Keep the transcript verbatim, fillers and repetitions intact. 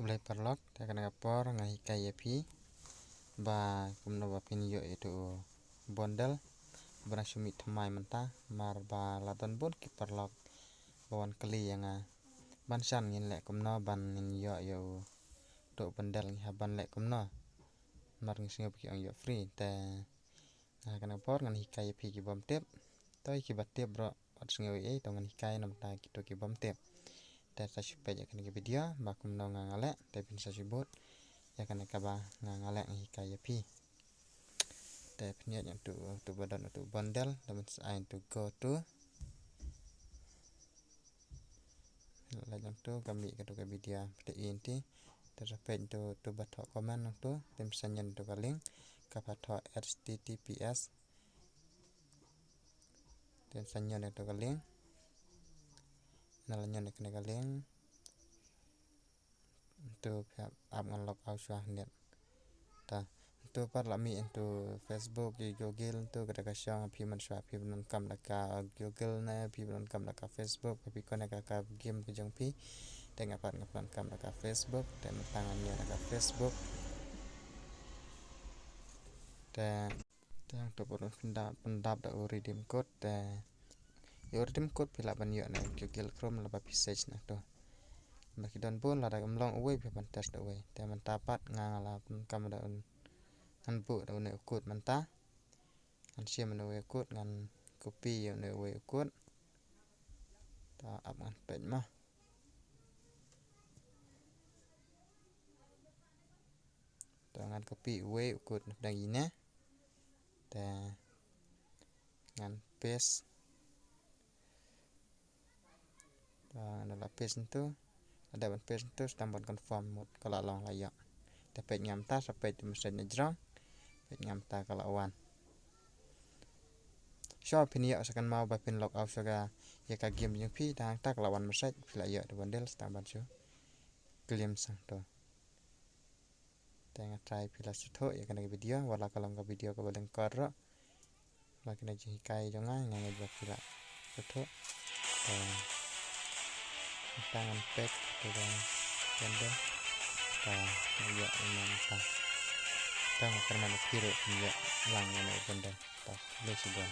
Khublei paralok, te kane ka por ngan hikai ïa phi ba kumno ba phin ïoh ïa uto u bundle ba nang shu mih thymmai mynta, namar ba la don bun ki paralok ba wan kylli ïa nga ban shan ngin leh kumno ban ngin ïoh ïa uto u bundle, ngi hap ban leh kumno. Namar ngi sngew ba ki ong ïoh free, te nga ha kane ka por ngan hikai ïa phi ki bym tip. To ïa ki ba tip ruh wat sngew ei ei, to ngan hikai na bynta kito ki bym tip. Te sa shu peit ïa kane ka video ba kumno nga nga leh, te phin sa shu bud ïa kane kaba nga nga leh, nga hikai ïa phi. Te phin ïoh ïa uto, uto ba don uto u bundle, te phin sa ai uto go to. Leh ïa uto ka mih kato ka video, te in ti. Te sa peit uto, uto ba thoh comment uto, te phin sa ñion uto ka link, kaba thoh H T T P S. Te phin sa ñion ïa uto ka link. Nala ñion ïa kane ka link, to phi ap ngan log out shuwa hangne. Ta, to pat la mih uto Facebook ïa Google, to kata ka shong phi mynshuwa phi ban donkam da ka Google ne phi ban donkam da ka Facebook, phi connect ka, ka game ka jong phi. Te nga pat nga pyndonkam da ka Facebook, te mynta ngan ñion da ka Facebook. Te Te hangto phi pyndap, pyndap da u redeem code, te ïa u redeem code phi lah ban ïoh na Google Chrome lada phi search na to. Ba ki don bun, lada kam long uwei phi ban test da uwei. Te mynta pat nga nga la pyndonkam da un, ngan buh da une u code mynta. Ngan shim une uwei u code, ngan copy ïa une uwei u code. Ta ap ngan peit mo. To ngan copy uwei u code na pdeng ine. Te ngan paste. To ngan la paste ntu. Lada ban paste ntu sdang ban confirm mut ka la long la ïoh. Te peit nga mynta, sa peit message na jrong. Peit nga mynta ka la wan. Shuwa phin ïoh sa kynmaw ba phin log out shuwa ïa ka game jong phi, te hangta ka la wan message phi la ïoh da bundle, sdang ban shu claim sangto. Te nga trai phi la sngewthuh ïa kane ka video, wat la ka long ka video kaba lyngkot ruh. La kane jinghikai jong nga, nga ngeit ba phi la sngewthuh. Te mynta ngan paste ïa ka bundle. Te nga ïoh ïa mynta. Te nga kyrmen ïa phi ruh phin ïoh lang ïa kane ka bundle. Te khublei shibun.